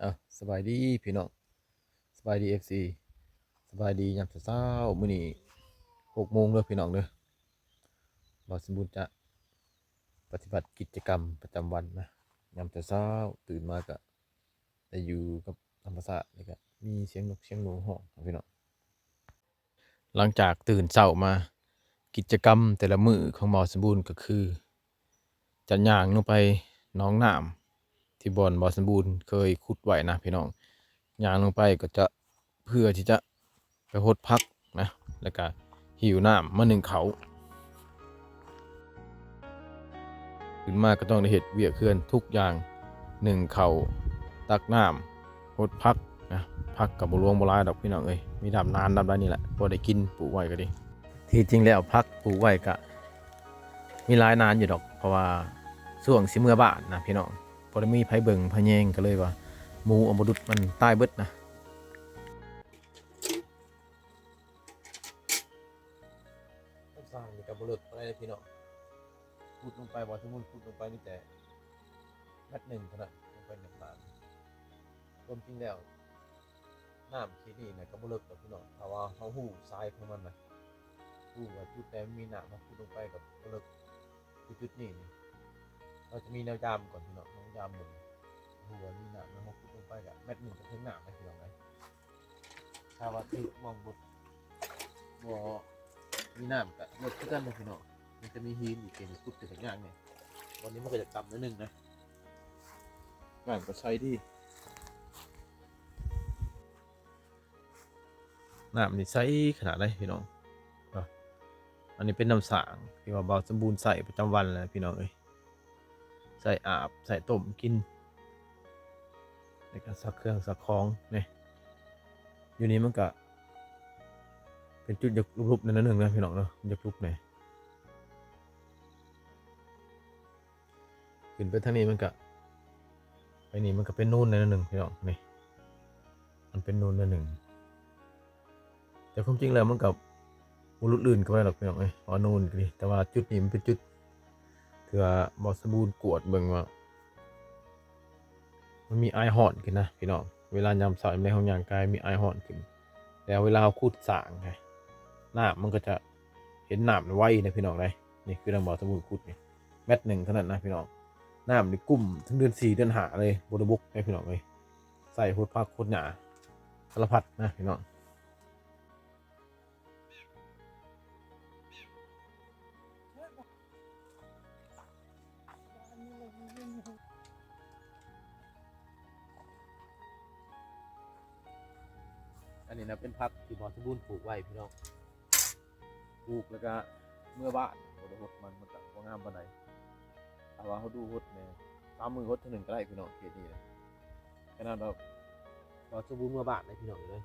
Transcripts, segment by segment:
ເອົາ ສະບາຍດີພີ່ນ້ອງ ສະບາຍດີ ເອັຟຊີ ສະບາຍດີຍາມເຊົ້າໆ. ມື້ນີ້ຫົກໂມງເດີພີ່ນ້ອງເດີ ບ່າວສົມບູນຈະປະຕິບັດກິດຈະກຳປະຈຳວັນນະ. ຍາມເຊົ້າໆ ຕື່ນມາກະໄດ້ຢູ່ກັບທຳມະຊາດ ແລ້ວກະມີສຽງນົກສຽງໜູຮ້ອງເນາະພີ່ນ້ອງ. ຫຼັງຈາກຕື່ນເຊົ້າມາ, ກິດຈະກຳແຕ່ລະມື້ຂອງບ່າວສົມບູນກໍຄື ຈະຍ່າງລົງໄປໜອງນ້ຳ ທີ່ບ່ອນບ່າວສົມບູນເຄີຍຂຸດໄວ້ນະພີ່ນ້ອງ. ຍ່າງລົງໄປກໍຈະ ເພື່ອທີ່ຈະໄປຫົດຜັກນະ ແລ້ວກະຫິ້ວນ້ຳມາໜຶ້ງເຂົ້າ. ຕື່ນມາກໍຕ້ອງໄດ້ເຮັດວຽກເຮືອນທຸກຢ່າງ ໜຶ້ງເຂົ້າ ຕັກນ້ຳ ຫົດຜັກນະ. ຜັກກໍບໍ່ຫຼວງບໍ່ຫຼາຍດອກພີ່ນ້ອງເອີຍ ມີດຳນານດຳໃດນີ້ແຫຼະ ພໍໄດ້ກິນ ປູກໄວ້ກໍດີ. ທີ່ຈິງແລ້ວຜັກປູກໄວ້ກະມີຫຼາຍນານຢູ່ດອກ ເພາະວ່າຊ່ວງຊິເມືອບ້ານນະພີ່ນ້ອງ ບໍ່ໄດ້ມີໃຜເບິ່ງໃຜແຍງ ກໍເລີຍວ່າໝູເອົາມາດຸດມັນຕາຍເບິດນະ. ນ້ຳສ້າງນີ້ກໍບໍ່ເລິກປານໃດເດ້ພີ່ນ້ອງ ຂຸດລົງໄປ ບ່າວສົມບູນຂຸດລົງໄປມີແຕ່ແມັດໜຶ່ງເທົ່ານັ້ນ ລົງໄປໃນນ້ຳ. ຄວາມຈິງແລ້ວ ນ້ຳທີ່ນີ້ນະກໍບໍ່ເລິກດອກພີ່ນ້ອງ ຖ້າວ່າເຮົາຮູ້ສາຍຂອງມັນນະ ຮູ້ວ່າຈຸດໃດມັນມີນ້ຳ ເຮົາຂຸດລົງໄປກໍບໍ່ເລິກ. ຄືຈຸດນີ້ນີ້ ເຮົາຈະມີແນວຢາມກ່ອນພີ່ນ້ອງ ເຮົາຢາມເບິ່ງ ຮູ້ວ່າມີນ້ຳ ແລ້ວເຮົາຂຸດລົງໄປກໍແມັດໜຶ່ງກໍເຖິງນ້ຳແລ້ວພີ່ນ້ອງເອີຍ. ຖ້າວ່າຖືກໝ່ອງບໍ່ ບໍ່ມີນ້ຳກໍເລິກຄືກັນເນາະພີ່ນ້ອງ ມັນຈະມີຫີນອີກ ເກມຂຸດກໍຈະຍາກແດ່. ບ່ອນນີ້ມັນກໍຈະຕ່ຳໜ້ອຍໜຶ່ງນະ ນ້ຳກໍໃສດີ ນ້ຳນີ້ໃສຂະໜາດໃດພີ່ນ້ອງ. ອັນນີ້ເປັນນ້ຳສ້າງທີ່ວ່າບ່າວສົມບູນໃຊ້ປະຈຳວັນແຫຼະພີ່ນ້ອງເອີຍ ໃຊ້ອາບ ໃຊ້ຕົ້ມກິນ ແລ້ວກໍຊັກເຄື່ອງຊັກຂອງນີ້. ຢູ່ນີ້ມັນກະເປັນຈຸດຢາກຫຼຸບໆ ແດ່ໜ້ອຍໜຶ່ງນະພີ່ນ້ອງເນາະ ຢາກຫຼຸບແດ່. ຂຶ້ນໄປທາງນີ້ມັນກະ ໄປນີ້ມັນກະເປັນນູນແດ່ໜ້ອຍໜຶ່ງພີ່ນ້ອງ ນີ້ ມັນເປັນນູນແດ່ໜ້ອຍໜຶ່ງ. ແຕ່ຄວາມຈິງແລ້ວມັນກໍບໍ່ຫຼຸດລື່ນກໍໄດ້ດອກພີ່ນ້ອງເອີຍ ເພາະວ່ານູນກໍດີ. ແຕ່ວ່າຈຸດນີ້ມັນເປັນຈຸດທີ່ວ່າບ່າວສົມບູນກວດເບິ່ງວ່າ ມັນມີອາຍຮ້ອນຂຶ້ນນະພີ່ນ້ອງ. ເວລາຍາມເຊົ້າຍາມແລງເຮົາຍ່າງກາຍມີອາຍຮ້ອນຂຶ້ນ ແລ້ວເວລາເຮົາຂຸດສ້າງ ນ້ຳມັນກໍຈະເຫັນນ້ຳໄວນະພີ່ນ້ອງເອີຍ. ນີ້ຄືທາງບ່າວສົມບູນຂຸດນີ້ ແມັດໜຶ່ງເທົ່ານັ້ນນະພີ່ນ້ອງ. ນ້ຳນີ້ກຸ້ມເຖິງເດືອນສີ່ເດືອນຫ້າເລີຍ ບໍ່ໄດ້ບົກເດ້ພີ່ນ້ອງເອີຍ. ໃຊ້ຫົດຜັກຫົດຫຍ້າສາລະພັດນະພີ່ນ້ອງ. ອັນນີ້ນະເປັນຜັກທີ່ບ່າວສົມບູນປູກໄວ້ພີ່ນ້ອງ. ປູກແລ້ວກະເມືອບ້ານ ບໍ່ໄດ້ຫົດມັນ ມັນກະບໍ່ງາມປານໃດ. ຖ້າວ່າເຮົາດູຫົດແດ່ ສາມມື້ຫົດເທື່ອໜຶ່ງກໍໄດ້ພີ່ນ້ອງ ເຂດນີ້ນະ. ຂະໜາດວ່າ ວ່າສົມບູນເມືອບ້ານໄດ໋ພີ່ນ້ອງເອີຍ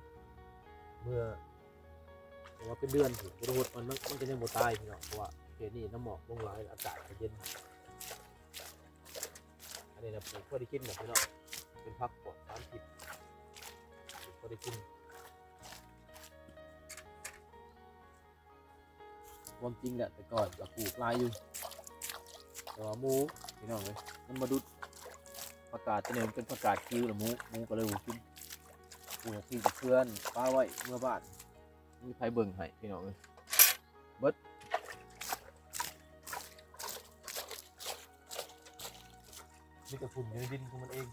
ເມືອ ເພາະວ່າເປັນເດືອນພຸ້ນ ບໍ່ໄດ້ຫົດມັນ ມັນ ມັນກໍຍັງບໍ່ຕາຍພີ່ນ້ອງ ເພາະວ່າເຂດນີ້ນ້ຳໝອກລົງຫຼາຍ ອາກາດກໍເຢັນ. ອັນນີ້ນະປູກພໍໄດ້ກິນນະພີ່ນ້ອງ ເປັນຜັກປອດສານພິດ ປູກພໍໄດ້ກິນ. ຄວາມຈິງແຫຼະ ແຕ່ກ່ອນກໍປູກຫຼາຍຢູ່ ແຕ່ວ່າໝູພີ່ນ້ອງເອີຍ ມັນມາດຸດ. ຜັກກາດຕົວນີ້ມັນເປັນຜັກກາດຄິວລະ ໝູ ໝູກໍເລີຍບໍ່ກິນ. ປູກທີ່ກັບເພື່ອນ ປະໄວ້ເມືອບ້ານ ບໍ່ມີໃຜເບິ່ງໃຫ້ພີ່ນ້ອງເອີຍ ເບິດ ມີແຕ່ຝຸ່ນຢູ່ໃນດິນຂອງມັນເອງ.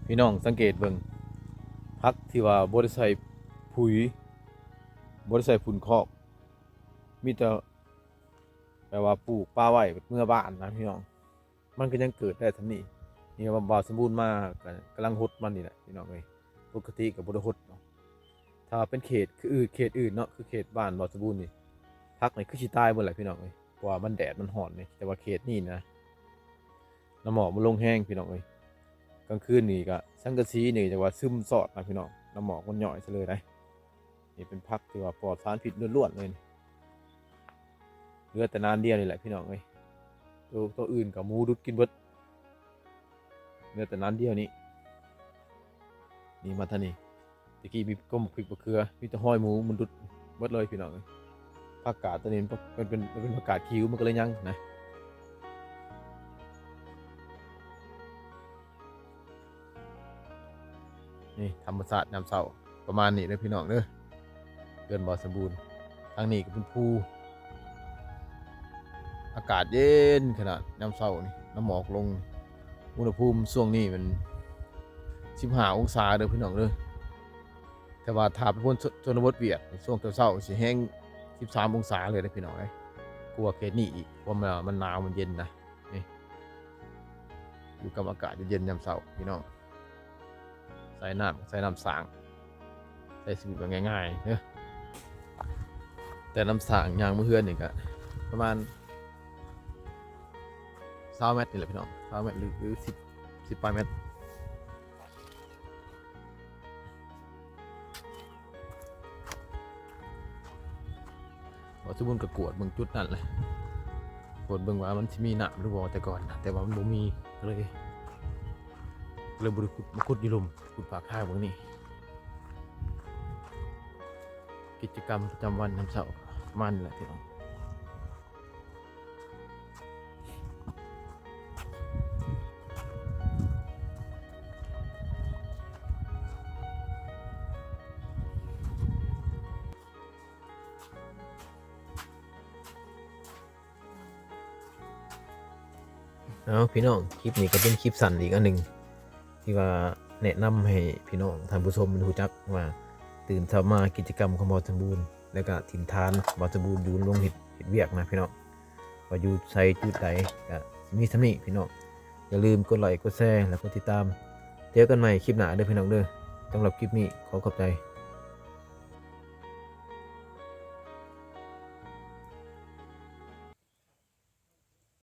ພີ່ນ້ອງສັງເກດເບິ່ງ ຜັກທີ່ວ່າບໍ່ໄດ້ໃສ່ປຸ໋ຍ ບໍ່ໄດ້ໃສ່ຝຸ່ນຄອກ ມີແຕ່ແບບວ່າປູກປະໄວ້ເມືອບ້ານນະພີ່ນ້ອງ. ມັນກໍຍັງເກີດໄດ້ສ່ຳນີ້. ນີ້ວ່າບ່າວສົມບູນມາກໍກຳລັງຫົດມັນນີ້ແຫຼະພີ່ນ້ອງເອີຍ ປົກກະຕິກໍບໍ່ໄດ້ຫົດເນາະ. ຖ້າວ່າເປັນເຂດ ຄືອື່ນ ເຂດອື່ນເນາະ ຄືເຂດບ້ານບ່າວສົມບູນນີ້ ຜັກນີ້ຄືຊິຕາຍເບິດແຫຼະພີ່ນ້ອງເອີຍ ເພາະວ່າມັນແດດມັນຮ້ອນເດ້. ແຕ່ວ່າເຂດນີ້ນະ ນ້ຳໝອກມັນລົງແຮງພີ່ນ້ອງເອີຍ. ກາງຄືນນີ້ກໍສັງກະສີນີ້ຈະວ່າຊຶມຊອດນະພີ່ນ້ອງ ນ້ຳໝອກມັນຍ້ອຍຊະເລີຍໄດ໋. ນີ້ເປັນຜັກທີ່ວ່າປອດສານພິດລ້ວນໆເລີຍ ເຫຼືອແຕ່ໜານດຽວນີ້ແຫຼະພີ່ນ້ອງເອີຍ. ໂຕ ໂຕອື່ນກໍໝູດຸດກິນເບິດ ເຫຼືອແຕ່ໜານດຽວນີ້. ນີ້ມາທາງນີ້ ຕະກີ້ມີຕົ້ນບັກພິກບັກເຂືອ ມີແຕ່ຮອຍໝູມັນດຸດໝົດເລີຍພີ່ນ້ອງເອີຍ. ຜັກກາດໂຕນີ້ມັນເປັນ ເປັນ ເປັນຜັກກາດຂິວ ມັນກໍເລີຍຍັງນະ. ນີ້ທຳມະຊາດຍາມເຊົ້າປະມານນີ້ເດີພີ່ນ້ອງເດີ ເຮືອນບ່າວສຳບູນ. ທາງນີ້ກໍເປັນພູ ອາກາດເຢັນຂະໜາດຍາມເຊົ້ານີ້ ນ້ຳໝອກລົງ. ອຸນຫະພູມຊ່ວງນີ້ມັນສິບຫ້າອົງສາເດີພີ່ນ້ອງເດີ. ແຕ່ວ່າຖ້າໄປພົ້ນ ຊ- ຊົນນະບົດຫວຽດ ຊ່ວງເຊົ້າໆ ຊິແຮງສິບສາມອົງສາເລີຍເດີພີ່ນ້ອງເອີຍ ກວ່າເຂດນີ້ອີກ ເພາະວ່າມັນໜາວ ມັນເຢັນນະ. ນີ້ ຢູ່ກັບອາກາດເຢັນໆ ຍາມເຊົ້າພີ່ນ້ອງ. ສາຍນ້ຳ ສາຍນ້ຳສ້າງ ໃຊ້ຊີວິດແບບງ່າຍໆເດີ. ແຕ່ນ້ຳສ້າງຍ່າງມາເຮືອນນີ້ກະປະມານຊາວແມັດນີ້ແຫຼະພີ່ນ້ອງ ຊາວແມັດ ຫຼື ຫຼື ສິບ ສິບປາຍແມັດ. ບ່າວສະບູນກໍກວດເບິ່ງຈຸດນັ້ນແຫຼະ ກວດເບິ່ງວ່າມັນຊິມີນ້ຳຫຼືບໍ່ແຕ່ກ່ອນນະ ແຕ່ວ່າມັນບໍ່ມີ ກໍເລີຍ ກໍເລີຍບໍ່ໄດ້ຂຸດ ມາຂຸດຢູ່ລຸ່ມ ຂຸດປາກທາງເບິ່ງນີ້. ກິດຈະກຳປະຈຳວັນຍາມເຊົ້າປະມານນີ້ແຫຼະພີ່ນ້ອງ. ເອົາ ພີ່ນ້ອງ ຄລິບນີ້ກໍເປັນຄລິບສັ້ນອີກອັນໜຶ່ງ ທີ່ວ່າແນະນຳໃຫ້ພີ່ນ້ອງທ່ານຜູ້ຊົມໄດ້ຮູ້ຈັກວ່າ ຕື່ນເຊົ້າມາກິດຈະກຳຂອງບ່າວສຳບູນ ແລ້ວກະຖິ່ນຖານບ່າວສຳບູນຢູ່ລົງເຮັດ ເຮັດວຽກນະພີ່ນ້ອງ. ວ່າຢູ່ໃສຈຸດໃດ ກະມີສ່ຳນີ້ພີ່ນ້ອງ. ຢ່າລືມກົດໄລ ກົດແຊ ແລະ ກົດຕິດຕາມ. ເຈີກັນໃໝ່ຄລິບໜ້າເດີພີ່ນ້ອງເດີ. ສຳລັບຄລິບນີ້ຂໍຂອບໃຈ.